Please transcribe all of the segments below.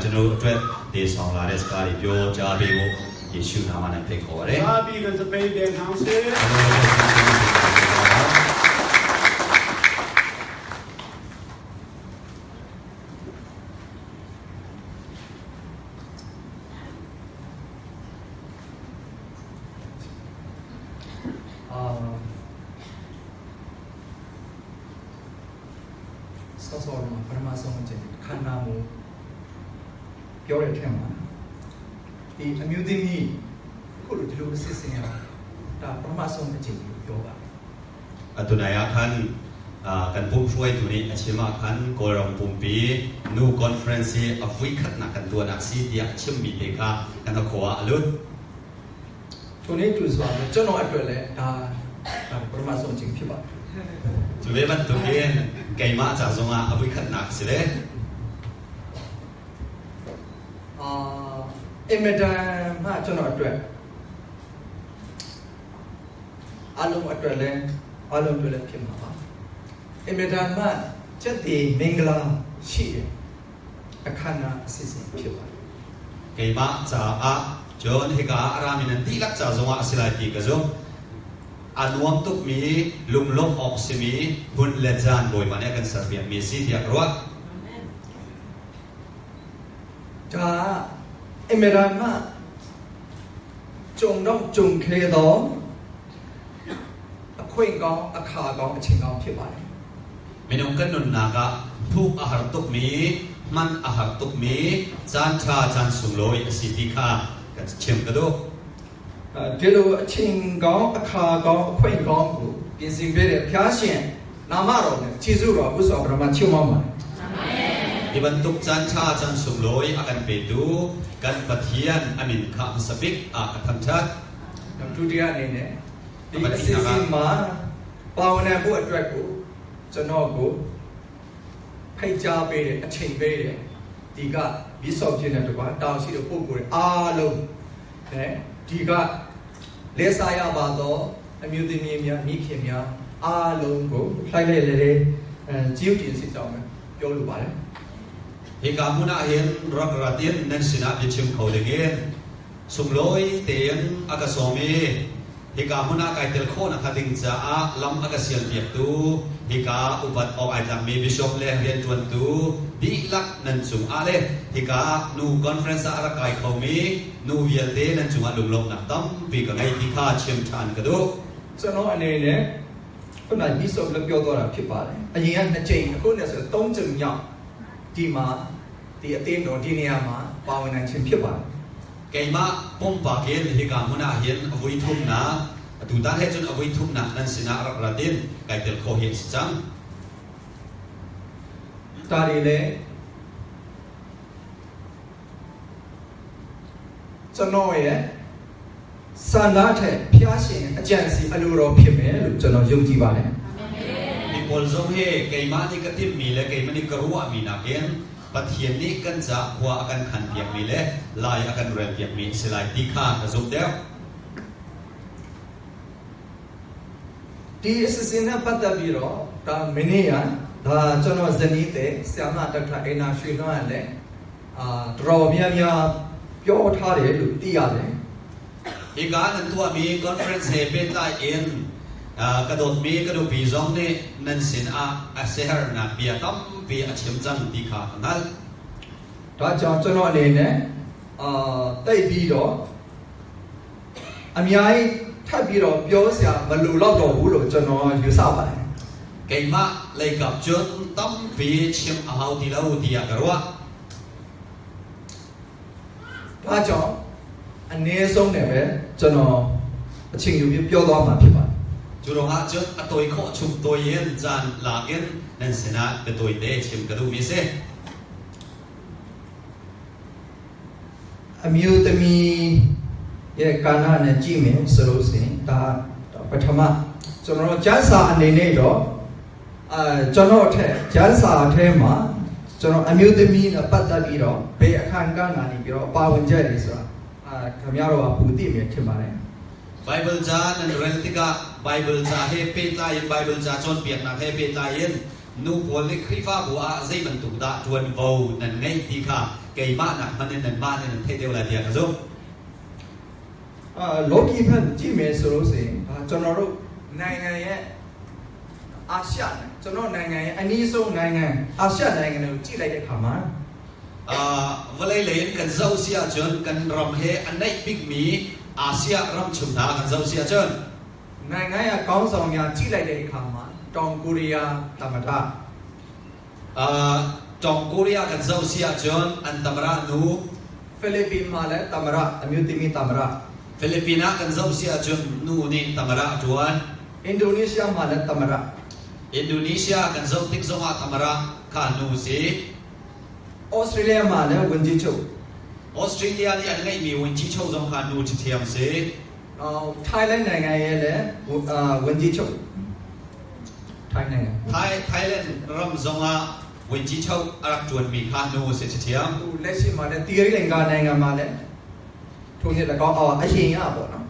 ကျွန်တော်တို့အတွက်တေဆောင်လာတဲ့စကားတွေပြောကြားပေးဖို့ယေရှုနာမနဲ့ဖိတ်ခေါ်ပါတယ် 阿比跟这北边堂是。 အာဆော့ဆော့မှာပထမဆုံးအချိန်ခန္ဓာမူပြောတဲ့အထက်မှာဒီအမျိုးသမီးခုလိုဒီလိုအစစ်စင်ရဒါပထမဆုံးအချိန်ကိုပြောပါတယ် အတူနိုင်အခန်းအာကန်ပုံช่วยตัวนี้อาชิมาคันโกรองปุ่มปีนูคอนเฟรนซ์อฟวิคัดนักกันตัวนักซีเดียชิมมีเตคากันขวาอลุด ထိုနေ့တူဆိုတာကျွန်တော်အတွက်လည်းဒါဒါပထမဆုံးအချိန်ဖြစ်ပါတယ် จุเวบันตุเกนไกมาจากซงอาอวิคัดนักสิเล အာအင်မတန်မှကျွန်တော်အတွက်အလုံးအတွက်လည်းအလုံးအတွက်လည်းဖြစ်မှာပါအင်မတန်မှစက်တီမင်္ဂလာရှိတယ်အခမ်းအနားအစီအစဉ်ဖြစ်ပါတယ် ไกมาจาอะจอนเฮกาอารามินันติลักจาซงอาสิลาตีกะซงอนุมตุกมีลุมลมออกสิมีหุนเลจานบอยมาเนี่ยกันสเบียมีซีเดียกรัว ဒါအင်မတန်မှကြုံတော့ကြုံခဲတော့အခွင့်ကောင်းအခါကောင်းအချိန်ကောင်းဖြစ်ပါတယ် Minung kan nun naka thuk ahar tuk mi man ahar tuk mi chan tha chan sung loi asiti kha kan chem ka do အဲဒီလိုအချိန်ကောင်းအခါကောင်းအခွင့်ကောင်းကိုပြင်ဆင်ပေးတဲ့ဖျားရှင်နာမတော်နဲ့ခြေဆုတော်ဥစ္စာပရမချီးမွမ်းပါတယ် di bantuk chan tha chan sung loi akan pe tu kan pathian amin kha sabik a ka tham chat ဒုတိယအနေနဲ့ဒီအစီအစဉ်မှာပါဝင်တဲ့ဖို့အတွက်ကိုကျွန်တော်ကိုဖိတ်ကြားပေးတယ်အချိန်ပေးတယ်ဒီကမြစ်စော်ဖြစ်တဲ့တကွာတောင်ရှိတဲ့ပုံကိုယ်တွေအားလုံးနဲ့ဒီကလဲစားရပါတော့အမျိုးသမီးများမိခင်များအားလုံးကိုလှိုက်လိုက်လဲလဲအဲကျေးဇူးတင်စီကြောင်းပဲပြောလိုပါတယ် hi ka muna hin rak ratin nan sina bi chim kho de gen sung loi ten aka somi hi ka muna kai tel kho na kha ding cha a lam aka sial piak tu hi ka upat ok ai tlang mi bishop le rian tuan tu di lak nan chung a le hi ka nu conference a ra kai kho mi nu vial te nan chung a lung lok nak tam pi ka ngai ti kha chim than ka du ကျွန်တော်အနေနဲ့ခုနဒီဆော့လည်းပြောတော့တာဖြစ်ပါတယ်အရင်ကနှစ်ကြိမ်အခုနဲ့ဆိုသုံးကြိမ်မြောက်ဒီမှာဒီအသင်းတော်ဒီနေရာမှာပါဝင်နိုင်ခြင်းဖြစ်ပါတယ် keima pumpa ken hi ka muna hin avui thum na tu ta he chun avui thum na nan sina rak ratin kai tel kho hi chang ဒါတွေလည်းကျွန်တော်ရဲ့စန္ဒထက်ဖျားရှင်အကြံစီအလိုတော်ဖြစ်မယ်လို့ကျွန်တော်ယုံကြည်ပါတယ် Mi pawl zong hi keimah nih ka timhmi le keimah nih ka ruahmi nakin Pathian nih kan ca khua a kan khanpiakmi le lai a kan relpiakmi a si lai ti kha ka zumh deuh. ဒီအစီအစဉ်နဲ့ပတ်သက်ပြီးတော့ဒါမင်းရဒါကျွန်တော်ဇနီးတဲ့ဆရာမဒေါက်တာအိနာရွှေလွှမ်းကလည်းအာတော်တော်များများပြောထားတယ်လို့သိရတယ် Hika nan tuahmi conference he pehtlai in ka dawtmi ka nupi zong nih nan sin ah a siaherhnak bia tampi a chim cang ti kha ka hngalh. ဒါကြောင့်ကျွန်တော်အနေနဲ့အာတိတ်ပြီးတော့အများကြီးထပ်ပြီးတော့ပြောစရာမလိုတော့တော့ဘူးလို့ကျွန်တော်ယူဆပါတယ် Keimah leikap cun tampi chim a hau ti lo tiah ka ruah. ဒါကြောင့်အနည်းဆုံးနဲ့ပဲကျွန်တော်အချိန်ယူပြီးပြောသွားမှာဖြစ်ပါတယ် Cu ruangah cun a tawi khawh chung tawi in caan lak in nan sinah biatawi te chim ka duhmi a si. အမျိုးသမီးရဲ့ကာနာနဲ့ကြည့်မယ်ဆိုလို့ရှိရင်ဒါပထမကျွန်တော်တို့ကျမ်းစာအနေနဲ့တော့အဲကျွန်တော်အထက်ကျမ်းစာအထဲမှာကျွန်တော်အမျိုးသမီးနဲ့ပတ်သက်ပြီးတော့ဘယ်အခန်းကဏ္ဍနေပြီးတော့ပါဝင်ကြတယ်ဆိုတာအာခင်ဗျားတို့ကပူသိမယ်ထင်ပါတယ် Bible ca nan rel tikah Bible ca he pehtlai in Bible ca cawnpiaknak he pehtlai in nu pawl nih Khrihfabu ah zei bantuk dah ṭuanvo nan ngeih ti kha Keimah nak hmanh in nanmah nih nan theih deuh lai tiah ka zumh. အာလောကီဖက်ကြည့်မယ်ဆိုလို့ရှိရင်ဒါကျွန်တော်တို့နိုင်ငံရဲ့အာရှကျွန်တော်နိုင်ငံရဲ့အနည်းဆုံးနိုင်ငံအာရှနိုင်ငံတွေကိုကြည့်လိုက်တဲ့အခါမှာ Vawlei lei in kan zoh si ahcun kan ram he a naih bikmi Asia ram chung hna kan zoh si ahcun နိုင်ငံရဲ့ခေါင်းဆောင်များကြည့်လိုက်တဲ့အခါမှာတောင်ကိုရီးယားသမ္မတ Tong Korea kan zoh si ahcun an tamra nu. ဖိလစ်ပင်းမှာလည်းသမ္မတအမျိုးသမီးသမ္မတ Filipina kan zoh si ahcun nu nih tamara a ṭuan. အင်ဒိုနီးရှားမှာလည်းသမ္မတ Indonesia kan zoh tik zongah tamara kha nu si. ဩစတြေးလျမှာလည်းဝန်ကြီးချုပ် Australia nih an ngeihmi vuanci zong kha nu ṭhiam si. အော်ထိုင်းလန်နိုင်ငံရဲ့လည်းအာဝန်ကြီးချုပ်ထိုင်းနိုင်ငံ Thailand ram zongah vuanci a rak ṭuanmi kha nu si ṭhiam. ဟိုလက်ရှိမှာလည်းတီရီလင်္ကာနိုင်ငံမှာလည်းထိုနည်း၎င်းအော်အရင်ရပေါ့နော်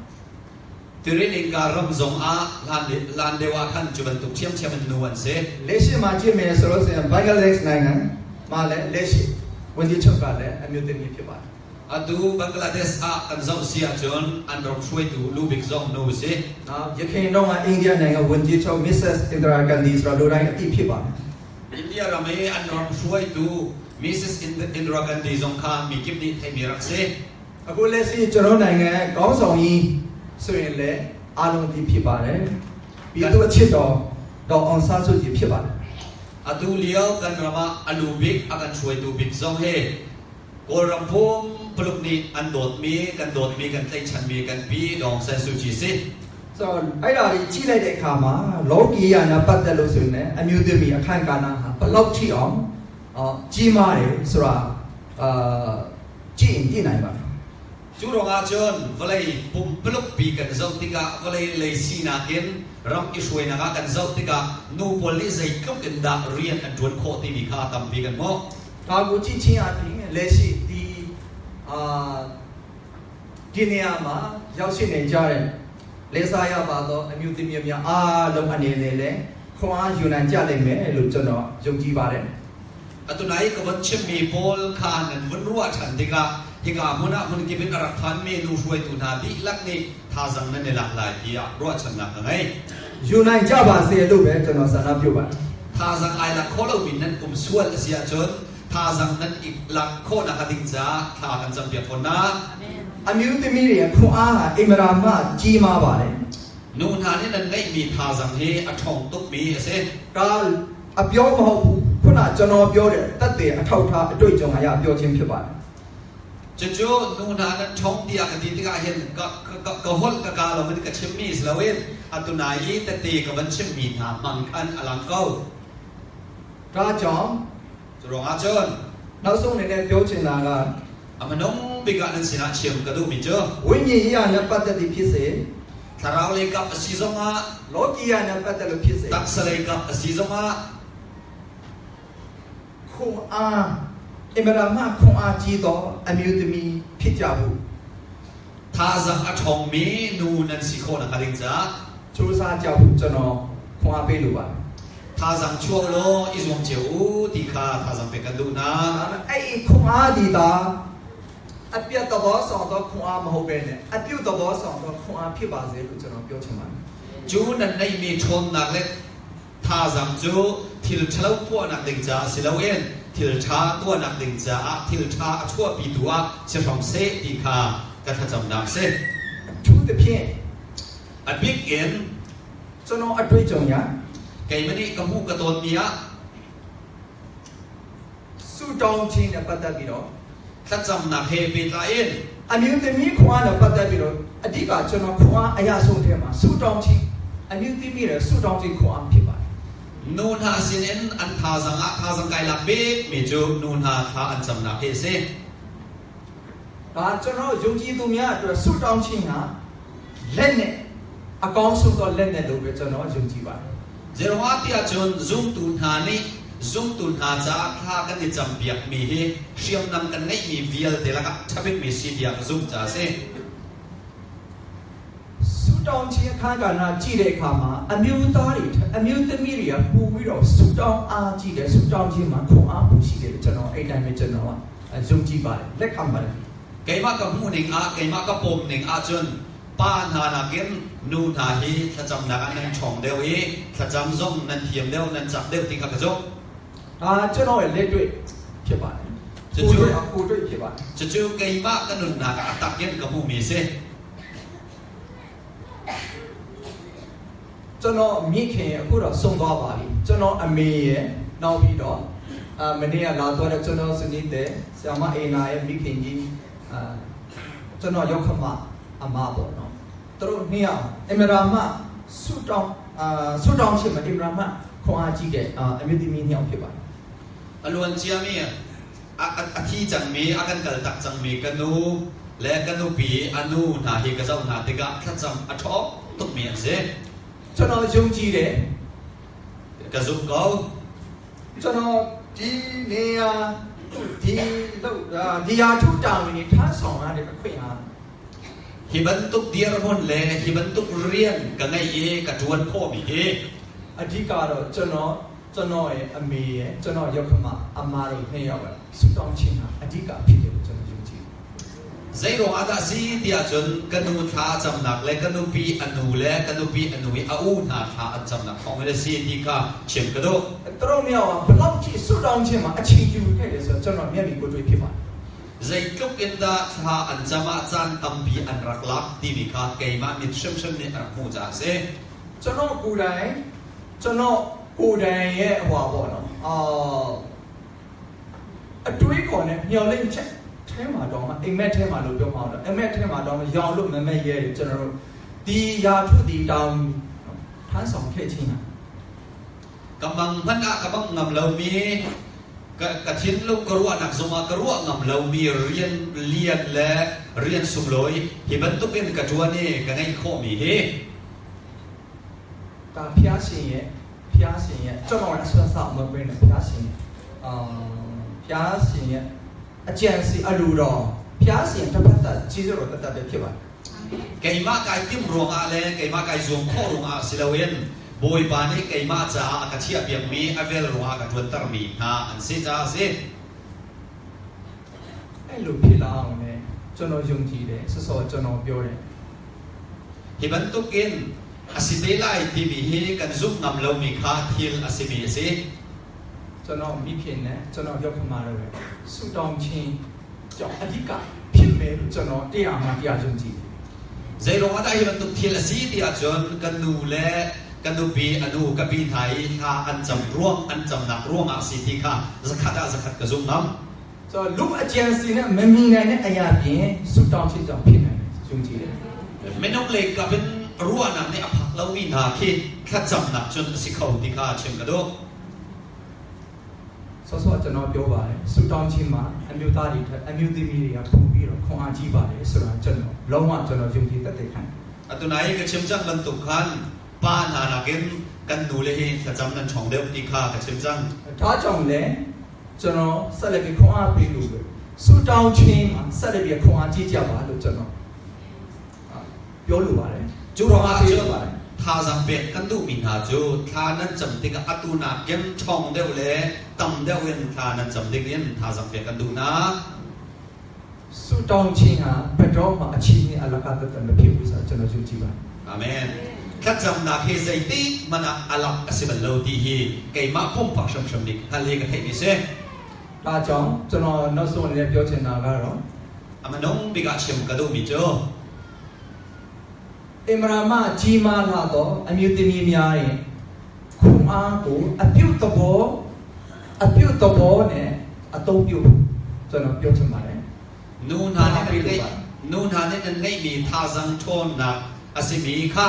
Tiri Lingka ram zongah hlan lio ah khan cu bantuk ṭhiamṭhiam in nu an si. လက်ရှိမှာကြည့်မယ်ဆိုလို့ရှိရင်ဘင်္ဂလားဒေ့ရှ်နိုင်ငံမှာလည်းလက်ရှိဝန်ကြီးချုပ်ကလည်းအမျိုးသမီးဖြစ်ပါတယ် Atu Bangladesh ah kan zoh si ahcun an ram hruaitu lu bik zong nu si. ။နော်ရခိုင်တော့ကအိန္ဒိယနိုင်ငံဝန်ကြီးချုပ် Mrs. Indira Gandhi ဆိုတာလူတိုင်းအသိဖြစ်ပါတယ် India ram i an ram hruaitu Mrs. Indira Gandhi zong kha mikip nih theihmi rak si. ။အခုလက်ရှိကျွန်တော်နိုင်ငံခေါင်းဆောင်ကြီးဆိုရင်လည်းအားလုံးအသိဖြစ်ပါတယ်။ပြီးတော့အချစ်တော်တော်အောင်ဆန်းစုကြည်ဖြစ်ပါတယ် Atu lio kan ram ah a lu bik a kan hruaitu bik zong hi Kawlram pumpuluk nih an dawtmi kan dawtmi kan tlaihchanmi kan pi Daw Aung San Suu Kyi si. ။ဆိုတော့အဲ့ဒါကြီးကြီးလိုက်တဲ့အခါမှာလောကီယာနဲ့ပတ်သက်လို့ဆိုရင်လည်းအမျိုးသမီးအခန့်ကဏ္ဍဟာဘလောက်ထိအောင်အော်ကြီးမားတယ်ဆိုတာအာကြည့်ရင်သိနိုင်ပါတယ် Cu ruangah cun vawlei pumpuluk pi kan zoh tikah vawlei lei sinak in ram i hruainak ah kan zoh tikah nu pawl nih zeitluk in dah rian an ṭuan khawh timi kha tampi kan hmuh. ။ဒါကိုကြည့်ချင်းအပြင်လက်ရှိဒီအာဒီနေရာမှာရောက်ရှိနေကြတဲ့လက်စားရပါတော့အမျိုးသမီးများအားလုံးအနေနဲ့လည်းခွန်အားယူနိုင်ကြလိမ့်မယ်လို့ကျွန်တော်ယုံကြည်ပါတယ် Atu nai ka van chimmi pawl kha nan vun ruah ṭhan tikah hika hmun ah hmunkip in a rak phanmi nu hruaitu hna dihlak nih thazaang nan i lak lai tiah ruahchannak ka ngei. ။ယူနိုင်ကြပါစေလို့ပဲကျွန်တော်ဆန္ဒပြုပါတယ် Thazaang ai lak kho lomi nan um sual a si ahcun thazaang nan i lak khawh nakhnga ding caah thla kan campiak fawn hna. ။အမျိုးသမီးတွေခွန်အားဟာအင်မရာမှကြီးမားပါတယ် Nu hna nih nan ngeihmi thazaang hi a ṭhawng tukmi a si. ။ဒါအပြောမဟုတ်ဘူးခုနကျွန်တော်ပြောတဲ့တတ်တဲ့အထောက်ထားအတွေ့အကြုံအရာပြောခြင်းဖြစ်ပါတယ် Cucu nu hna nan ṭhawng tiah ka ti tikah hin ka holh ka kaa lo in ka chimmi si loin atu nai i tete ka van chimmi hna hmang khan a lang ko. ။ဒါကြောင့် Cu ruangah cun နောက်ဆုံးအနေနဲ့ပြောချင်တာက a minung bik ah nan sinah chim ka duhmi cu ဝိညာဉ်ရေးရာနဲ့ပတ်သက်ပြီးဖြစ်စေ thlarau lei kap a si zongah လောကီယာနဲ့ပတ်သက်လို့ဖြစ်စေ taksa lei kap a si zongah ခွန်အားအင်မရာမှခွန်အားကြီးသောအမျိုးသမီးဖြစ်ကြဖို့ thazaang a ṭhawngmi nu nan si khawh nakhnga ding caah စူးစမ်းကြဖို့ကျွန်တော်ခွန်အားပေးလိုပါတယ် thazaang chuah law i zuam cio u ti kha thazaang pek kan duh hna. ဒါပေမဲ့အဲ့ဒီခွန်အားဒီတာအပြတ်သဘောဆောင်သောခွန်အားမဟုတ်ပဲနဲ့အပြုတ်သဘောဆောင်သောခွန်အားဖြစ်ပါစေလို့ကျွန်တော်ပြောချင်ပါတယ် Cu nan neihmi ṭhawnnak le thazaang cu thil ṭhalo tuahnak ding caah si loin thil ṭha tuahnak ding caah thil ṭha a chuahpitu ah si hram seh ti kha ka thlacamnak si. အထူးသဖြင့် A bik in ကျွန်တော်အတွေ့အကြုံရ keimah nih ka hmuh ka tawnmi ah ဆူတောင်းခြင်းနဲ့ပတ်သက်ပြီးတော့ thlacamnak he pehtlai in အမျိုးသမီးခွန်အားနဲ့ပတ်သက်ပြီးတော့အဓိကကျွန်တော်ခွန်အားအရာဆုံးထဲမှာဆူတောင်းခြင်းအမျိုးသမီးတွေဆူတောင်းခြင်းခွန်အားဖြစ်ပါတယ် nu hna sinin an thazaang ah thazaang kai lak bikmi cu nu hna thla an camnak hi a si. ဒါကျွန်တော်ယုံကြည်သူများအတွက်ဆူတောင်းခြင်းဟာလက်နဲ့အကောင်းဆုံးသောလက်နဲ့လို့ပဲကျွန်တော်ယုံကြည်ပါတယ် Zeruangah tiah cun zumtu hna nih zumtu hna caah thla kan i campiakmi hi hriamnam kan ngeihmi vialte lakah ṭhabikmi si tiah ka zumh caah a si. ဆူတောင်းခြင်းအခါကဏ္ဍကြည့်တဲ့အခါမှာအမျိုးသားတွေထက်အမျိုးသမီးတွေကပူပြီးတော့ဆူတောင်းအားကြည့်တယ်ဆူတောင်းခြင်းမှာခွန်အားပူရှိတယ်လို့ကျွန်တော်အဲ့တိုင်းပဲကျွန်တော်က ယုံကြည်ပါတယ်လက်ခံပါတယ် Keimah ka hmuhning ah, keimah ka pomning ahcun pa hna nakin nu hna hi thlacamnak ah nan ṭhawng deuh i thlacam zong nan thiam deuh, nan cak deuh ti kha ka zumh. ဒါကျွန်တော်ရဲ့လက်တွေ့ဖြစ်ပါတယ် ကျွတ်ကျွတ် ကိုယ်တွေ့ကိုယ်တွေ့ဖြစ်ပါတယ် Cucu keimah ka nunnak ah a tak in ka hmuhmi a si. ကျွန်တော်မိခင်အခုတော့ဆုံးသွားပါပြီကျွန်တော်အမေရဲ့နောက်ပြီးတော့အာမနေ့ကလာတော့တဲ့ကျွန်တော်စနီးတဲ့ဆရာမအိနာရဲ့မိခင်ကြီးအာကျွန်တော်ရောက်ခမအမပေါ့နော်သူတို့နှစ်ယောက်အင်မရာမဆူတောင်းအာဆူတောင်းချင်မအင်မရာမခွန်အားကြီးတဲ့အာအမျိုးသမီးနှစ်ယောက်ဖြစ်ပါတယ် A luan ciami a thi cangmi, a kan kal tak cangmi ka nu le ka nupi a nu hna hi ka zoh hna tikah thlacam a ṭhawng tukmi an si. ကျွန်တော်ယုံကြည်တယ် Ka zumh ko. ကျွန်တော်ဒီနေရာဒီလောက်အာဒီယာထုတာဝန်တွေထမ်းဆောင်ရတဲ့အခွင့်အာ Hi bantuk dirhmun le hi bantuk rian ka ngei i ka ṭuan khawhmi hi အဓိကတော့ကျွန်တော်ကျွန်တော်ရဲ့အမေရဲ့ကျွန်တော်ရောက်ခမအမတို့နှစ်ယောက်ပဲဆူတောင်းခြင်းဟာအဓိကဖြစ်တယ်လို့ကျွန်တော်ယုံကြည်တယ် Zei ruang ah dah si ti ahcun ka nu thla a camnak le ka nupi a nu le ka nupi a nu i a u hna thla an camnak thawng in a si ti kha chim ka duh. သူတို့နှစ်ယောက်ကဘလောက်ထိဆူတောင်းခြင်းမှာအချိန်ယူခဲ့တယ်ဆိုတော့ကျွန်တော်မျက်မြင်ကိုယ်တွေ့ဖြစ်ပါတယ် Zeitluk in dah thla an cam ah caan tampi an rak lak timi kha keimah mit hrimhrim nih a rak hmuh caah a si. ကျွန်တော်ကိုယ်တိုင်ကျွန်တော်ကိုယ်တိုင်ရဲ့ဟိုပါပေါ့နော်အာအတွေးခေါ်နဲ့မျော်လင့်ချက်ထဲမှာတော့မအိမ်မက်ထဲမှာလို့ပြောမှာတော့အိမ်မက်ထဲမှာတော့ရောင်လို့မမက်ရဲတယ်ကျွန်တော်တို့ဒီယာထုဒီတောင်ထမ်းဆောင်ခဲ့ခြင်းဟာ Ka mang hmanh ah ka bang ngam lomi ka thinlung ka ruahnak zongah ka ruah ngam lomi rian lian le rian sunglawi hi bantuk in ka ṭuan i ka ngeih khawhmi hi ဒါဖျားရှင်ရဲ့ဖျားရှင်ရဲ့ကျွန်တော်လည်းအဆွမ်းဆောက်မပင်းနဲ့ဖျားရှင်ရဲ့အာဖျားရှင်ရဲ့အကြံစီအလူတော်ဖျားရှင်တစ်ဖက်သက်ကြီးစိုးတော်တတ်တတ်ပဲဖြစ်ပါတယ် Keimah kai timh ruangah le keimah kai zuam khawh ruangah si loin Bawipa nih keimah caah a ka chiahpiakmi a vel ruangah a ka ṭuantermi hna an si caah a si. အဲ့လိုဖြစ်လာအောင်လည်းကျွန်တော်ယုံကြည်တယ်ဆော့ဆော့ကျွန်တော်ပြောတယ် Hi bantukin a si te lai timi hi kan zumh ngam lomi kha thil a simi a si. ကျွန်တော်မိခင်နဲ့ကျွန်တော်ရောက်ခမတော့ပဲဆူတောင်းခြင်းကြောင့်အဓိကဖြစ်မယ်လို့ကျွန်တော်တရားမှတရားယုံကြည်တယ် Zei ruangah dah hi bantuk thil a si ti ahcun kan nu le kan nupi a nu ka pi hna i thla an cam ruang an camnak ruangah a si ti kha zakhat ah zakhat ka zum ngam. ဆိုတော့လူအကြံစီနဲ့မမီနိုင်တဲ့အရာပြင်ဆူတောင်းခြင်းကြောင့်ဖြစ်နိုင်တယ်ယုံကြည်တယ် Minung lei kap in ruahnak nih a phak lomi hna khi thlacamnak cun a si kho ti kha chim ka duh. ဆော့ဆော့ကျွန်တော်ပြောပါတယ်ဆူတောင်းခြင်းမှာအမျိုးသားတွေထက်အမျိုးသမီးတွေကပိုပြီးတော့ခွန်အားကြီးပါတယ်ဆိုတာကျွန်တော်လုံးဝကျွန်တော်ယုံကြည်တတ်တဲ့ခံ Atunai ka chim cang bantuk khan pa hna nakin kan nu le hi thlacam nan ṭhawng deuh ti kha ka chim cang. ဒါကြောင့်လည်းကျွန်တော်ဆက်လက်ပြီးခွန်အားပေးလို့ပဲဆူတောင်းခြင်းမှာဆက်လက်ပြီးခွန်အားကြီးကြပါလို့ကျွန်တော်ပြောလိုပါတယ် Cu ruangah ပေး cun လိုပါတယ် thazaang pek kan duhmi hna cu thla nan cam tikah atu nakin ṭhawng deuh le tam deuh in thla nan cam ding in thazaang pek kan duh hna. ဆူတောင်းခြင်းဟာဘယ်တော့မှအချင်းနဲ့အလကားတတ်တယ်မဖြစ်ဘူးဆိုတာကျွန်တော်ယုံကြည်ပါတယ် Amen. Thlacamnak hi zeitik hmanh ah a lak a si bal lo ti hi keimah pumpak hrimhrim nih hngal hi ka theihmi si. ဒါကြောင့်ကျွန်တော်နောက်ဆုံးအနေနဲ့ပြောချင်တာကတော့ A minung bik ah chim ka duhmi cu အင်မရာမကြီးမားလာတော့အမျိုးသမီးများရဲ့ခွန်အားကိုအပြုတ်တဘောအပြုတ်တဘောနဲ့အသုံးပြုဖို့ကျွန်တော်ပြောချင်ပါတယ် Nu hna nih nan ngeih nu hna nih nan ngeihmi thazaang ṭhawnnak a simi kha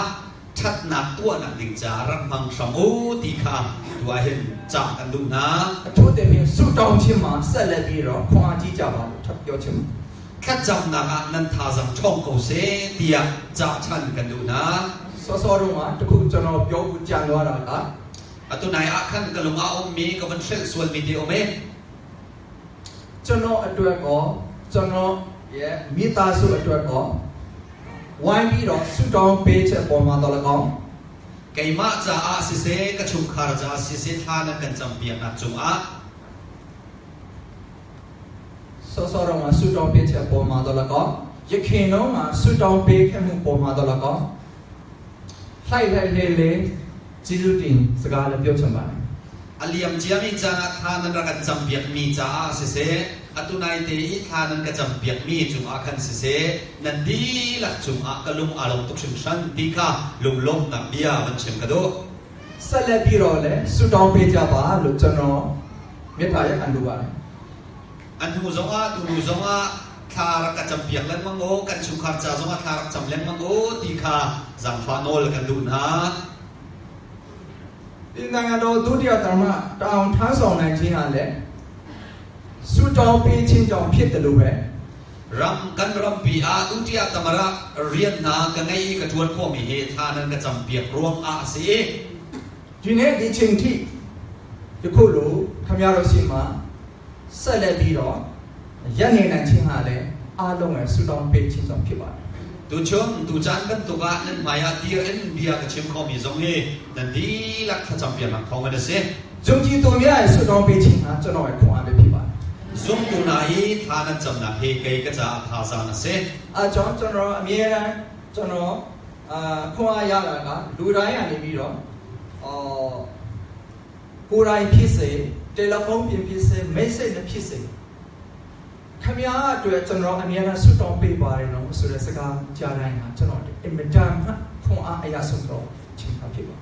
ṭhatnak tuahnak ding caah rak hmang hram u ti kha tu ah hin cah kan duh hna. အထူးသဖြင့်ဆုတောင်းခြင်းမှာဆက်လက်ပြီးတော့ခွန်အားကြီးကြပါလို့ထပ်ပြောချင်ပါတယ် Thlacamnak ah nan thazaang ṭhawng ko seh tiah cah ṭhan kan duh hna. စောစောတုန်းကတခုကျွန်တော်ပြောဖို့ကြံသွားတာက Atu nai ah khan ka lung a ummi ka van hrelh sualmi te um e. ကျွန်တော်အတွက်ကောကျွန်တော်ရဲ့မိသားစုအတွက်ကောဝိုင်းပြီးတော့ဆုတောင်းပေးချက်ပေါ်မှာတော့၎င်း Keimah caah siseh, ka chungkhar caah siseh thla nan kan campiaknak cungah စောစောတော့မှဆုတောင်းပေးချက်ပေါ်မှာတော့လကောရခင်တော့မှဆုတောင်းပေးခဲ့မှုပေါ်မှာတော့လကောလှိုက်လှိုက်လေးလေးကျေးဇူးတင်စကားလည်းပြောချင်ပါတယ် A liam ciami caan ah thla nan rak kan campiakmi caah siseh, atu naite i thla nan ka campiakmi cungah khan siseh, nan dihlak cungah ka lung aa lawm tuk hringhran ti kha lunglawmhnak bia van chim ka duh. ဆက်လက်ပြီးတော့လည်းဆုတောင်းပေးကြပါလို့ကျွန်တော်မေတ္တာရပ်ခံလိုပါတယ် An hnu zongah tunu zongah thla rak ka campiak lengmang u, kan chungkhar ca zongah thla rak cam lengmang u ti kha zaangfah nawl kan duh hna. ဒီနိုင်ငံတော်ဒုတိယသမ္မတတာဝန်ထမ်းဆောင်နိုင်ခြင်းဟာလည်းဆုတောင်းပေးခြင်းကြောင့်ဖြစ်တယ်လို့ပဲ Ram kan rampi ah dutiah tamara rian hna ka ngei i ka ṭuan khawhmi hi thla nan ka campiak ruang ah a si. ဒီနေ့ဒီချိန်ထိယခုလိုခမရတော်ရှိမှဆက်လက်ပြီးတော့ရက်နေနိုင်ခြင်းဟာလည်းအားလုံးရဲ့ဆုတောင်းပေးခြင်းကြောင့်ဖြစ်ပါတယ် Tuchun tucaan bantuk ah nan hmai ah dir in bia ka chim khomi zong hi nan dihlak thlacam piaknak thawng in a si. ယုံကြည်သူများရဲ့ဆုတောင်းပေးခြင်းဟာကျွန်တော်ရဲ့ခွန်အားပဲဖြစ်ပါတယ် Zumtu hna i thla nan camnak hi kei ka caah thazaang a si. အဲကြောင့်ကျွန်တော်အမြဲတမ်းကျွန်တော်အာခွန်အားရတာကလူတိုင်းကနေပြီးတော့အော်ကိုယ်တိုင်ဖြစ်စေတယ်လီဖုန်းပြင်ဖြစ်စေ message နဲ့ဖြစ်စေခမရအတွက်ကျွန်တော်အမြဲတမ်းဆုတောင်းပေးပါတယ်နော်ဆိုတဲ့စကားကြားတိုင်းဟာကျွန်တော်အင်မတန်မှခွန်အားအရာဆုံးတော့ချိန်ခါဖြစ်ပါ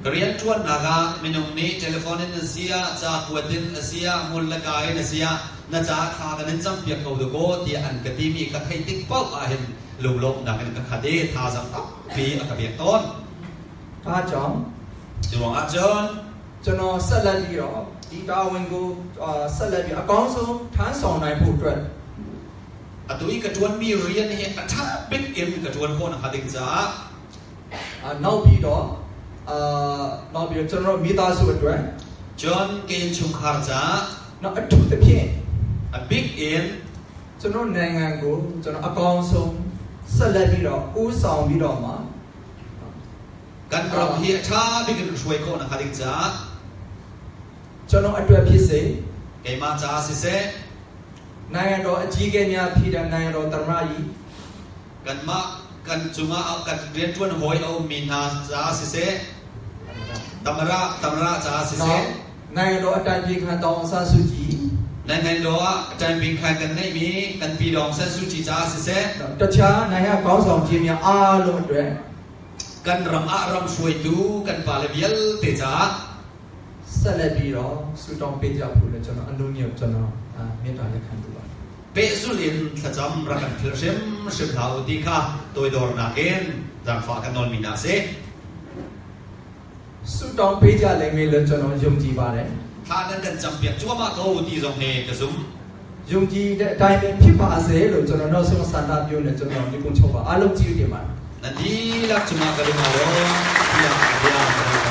Ka rianṭuannak ah minung nih telephone in a si ah, ca kuat in a si ah, hmul le ka in a si ah, na caah thla kan in campiak ko dakaw tiah an ka timi ka theih tik paoh ahhin lunglawmhnak in ka khat i thazaang tampi a ka pek tawn. ဒါကြောင့် Cu ruangah cun ကျွန်တော်ဆက်လက်ပြီးတော့ဒီတာဝန်ကိုအာဆက်လက်ပြီးအကောင်းဆုံးထမ်းဆောင်နိုင်ဖို့အတွက် atu i ka ṭuanmi rian hi a ṭha bik in ka ṭuan khawh nakhnga ding caah အာနောက်ပြီးတော့အာနောက်ပြီးတော့ကျွန်တော်မိသားစုအတွက် cun ka innchungkhar caah နောက်အထူးသဖြင့် a bik in ကျွန်တော်နိုင်ငံကိုကျွန်တော်အကောင်းဆုံးဆက်လက်ပြီးတော့ဦးဆောင်ပြီးတော့မှ kan ram hi a ṭha bik in hruai khawh nakhnga ding caah ကျွန်တော်အတွက်ဖြစ်စေ keimah caah siseh နိုင်ငံတော်အကြီးအကဲများဖြစ်တဲ့နိုင်ငံတော်သမ္မတကြီး kanmah kan cungah kan rianṭuan hawi a ummi hna caah siseh tamara tamara caah နောက် siseh နိုင်ငံတော်အတိုင်ပင်ခံတောင်ဆန်းစုကြည် နိုင်ငံတော်อ่ะအတိုင်ပင်ခံกันနေပြီกันปีดองဆက်စုကြည်ကြားစစ်စစ် တခြားနိုင်ငံကောင်းဆောင်ကြီးများအားလုံးအတွက် กันรำอะรำช่วยดูกันปาเลเวียลเตจ้า ဆက်လက်ပြီးတော့ဆုတောင်းပေးကြဖို့လည်းကျွန်တော်အလုံးညွတ်ကျွန်တော်အာမေတ္တာလက်ခံလိုပါတယ် เปสุลินทะจำรักันเทชิมชิมลาวตีค่ะโดยดอร์นาเกนจางฟ้ากันนอนมีนาเซ ဆုတောင်းပေးကြလိမ့်မယ်လို့ကျွန်တော်ယုံကြည်ပါတယ် ถ้านั้นกันจำเปียกจั่วมาโตตีจงเฮกระซุม ယုံကြည်တဲ့အတိုင်းပဲဖြစ်ပါစေလို့ကျွန်တော်နောက်ဆုံးဆန္ဒပြုနေကျွန်တော်ဒီကုန်းချုပ်ပါအားလုံးကြည့်တင်ပါတယ် นันดีลักจุมากะลุมาโลเปียกเปียก